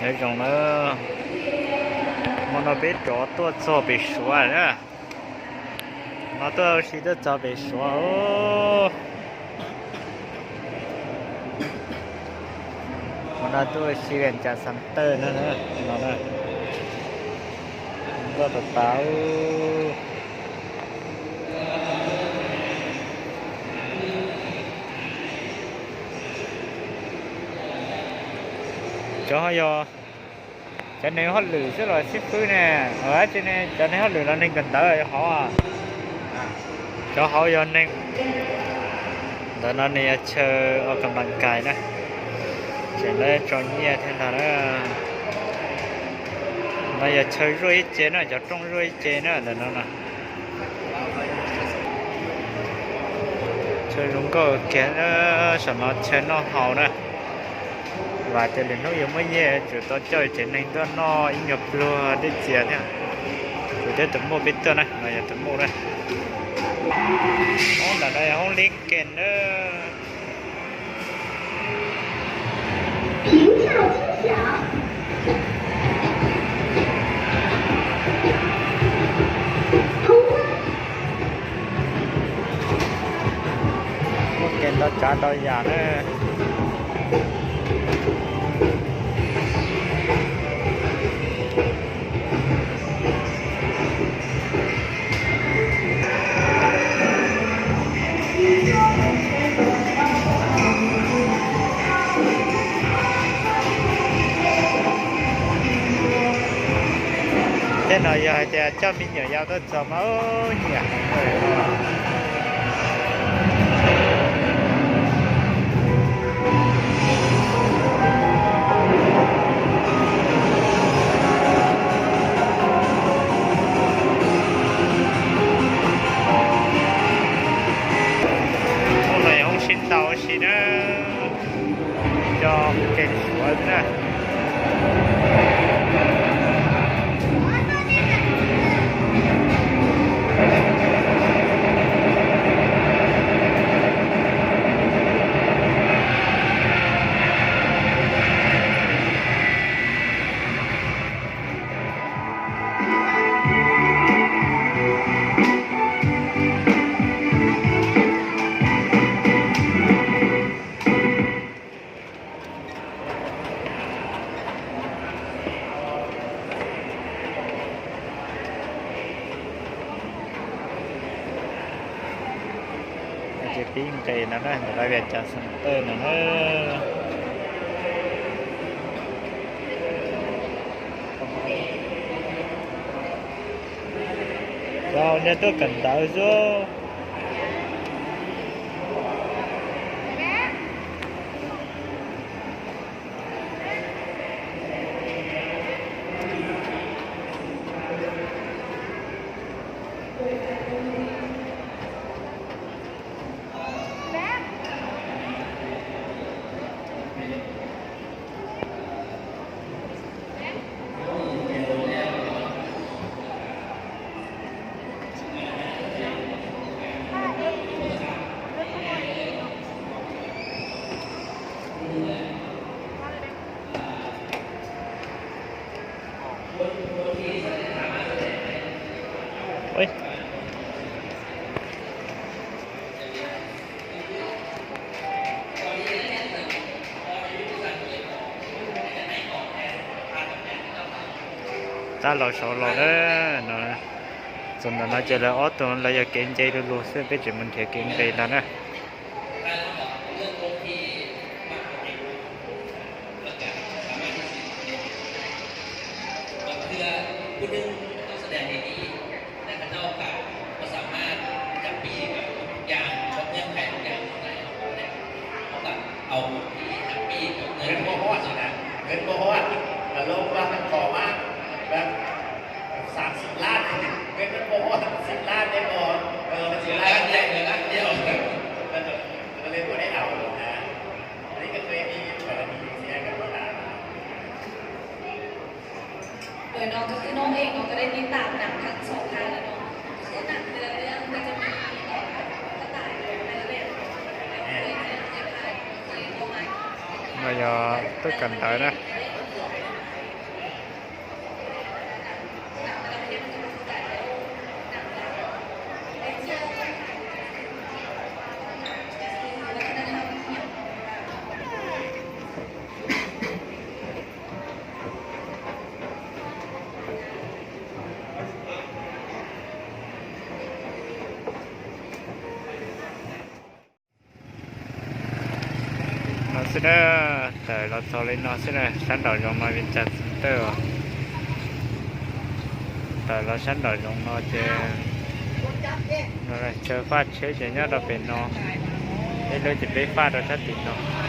Nyob zoo na, hmo no peb rov tuaj txog pem Suav na. No tuaj ua si tuaj txog pem Suav. Hmo no tuaj ua si Vias Cas Xas Tawj no na, no na. Nkauj tas tas. Cov ho yog cov neeg hauj lwm xwb los xib fwb ne? Dab tsi ne, cov neeg hauj lwm los neeg kawm ntawv hauv. Cov hauv yog neeg. Ntawm no nws yog chaw ua kas las kais na, tseem lawv tso nyiaj thiab ntag na. No yog chaw zuaj ib ce na, cov rooj zuaj ib ce na ntawm no na. Chaw zoo nkauj kiag, saum no chaw noj haus na. Vam tias lwm hnub yuav muaj nyiaj tsum tau coj tsev neeg tuaj noj ib nyuag pluag dej txias thiab. Kuv thiab tus muam peb tuaj na, no yog tus muam na. Hoob ntawm no yog hoob Lincoln na. Muaj kev ntau tsav ntau yam na. Tej no yog hais tias coj me nyuam yaus tuaj txog mas nyiam heev. Hoob no yog hoob sib ntaus si na, cov kev suav na. Ces pib nqes no na, ntawm lawv Vias Cas Xas Tawj no na. Cov nej tuaj kawm ntawv xwb. Tab los saud los na, no txog ntawm no ces lawv ob tug lawv yog kev nce lug lug xwb, peb tseem mus nrhiav kev nqes ntag na. Nws muaj hot na, nws muaj hot, lawv muaj hot qhov mas, sab sib lab, nws muaj hot sib lab ne, mas sib lab, lab tias, lab tias, lawv muaj dej haus na. Ann no ko kws noog eeg no ko dej tib tam nam thab txhom thab lawm no, ko nam ko dej ko tam. No yog tuaj kawm ntawv na. Xwb na, tawm los txog li no xwb na, sab nraum zoov no Vias Cas Xeev Tawj. Tawm los sab nraum zoov no ces chaw faj tsheb ces nyob rau pem no, ib lub ces peb faj rau sab tim no.